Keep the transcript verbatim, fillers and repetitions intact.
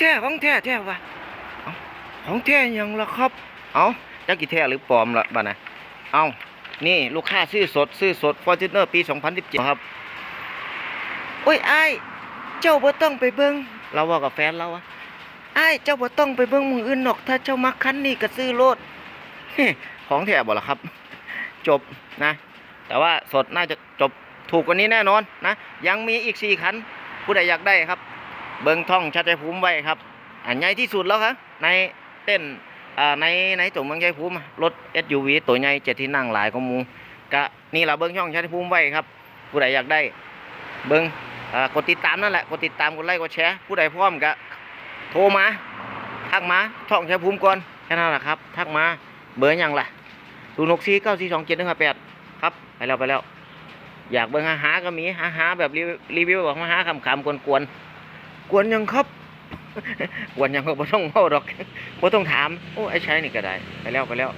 แท้ของแท้แท้วะ เอ้า ของแท้หยังล่ะครับ เอ้า จักสิแท้หรือปลอมล่ะบัดน่ะ เอ้า นี่ลูกค้าซื้อสด ซื้อสด Fortuner ปี สองพันสิบเจ็ด ครับ โอ้ย อ้าย เจ้าบ่ต้องไปเบิ่ง ลาวเว้ากับแฟนลาวว่า อ้าย เจ้าบ่ต้องไปเบิ่งหม่องอื่นดอก ถ้าเจ้ามักคันนี้ก็ซื้อโลด ของแท้บ่ล่ะครับ จบนะ แต่ว่าสดน่าจะจบถูกกว่านี้แน่นอนนะ ยังมีอีกสี่คัน ผู้ใดอยากได้ครับ เบิ่งช่องชัยภูมิไว้ครับ อันใหญ่ที่สุดแล้วครับ ในเต้น อ่า ใน ในตัวเมืองชัยภูมิ รถ เอสยูวี ตัวใหญ่เจ็ดที่นั่งหลายกว่าหมู่ ก็นี่ล่ะ เบิ่งช่องชัยภูมิไว้ครับ ผู้ใดอยากได้ เบิ่ง อ่า กดติดตามนั่นแหละ กดติดตาม กดไลค์ กดแชร์ ผู้ใดพร้อมก็โทรมา ทักมา ช่องชัยภูมิก่อน แค่นั้นแหละครับ ทักมา เบอร์หยังล่ะ ศูนย์หกสี่ เก้าสี่สอง เจ็ดหนึ่งห้าแปด ครับ ไปแล้ว ไปแล้ว อยากเบิ่งหาๆก็มี หาๆแบบรีวิว รีวิวแบบหาๆขำๆกวนๆ กวนหยังครับ กวนหยังก็บ่ต้องเว้าดอก บ่ต้องถาม โอ้ ไอ้ชัยนี่ก็ได้ ไปแล้ว ไปแล้ว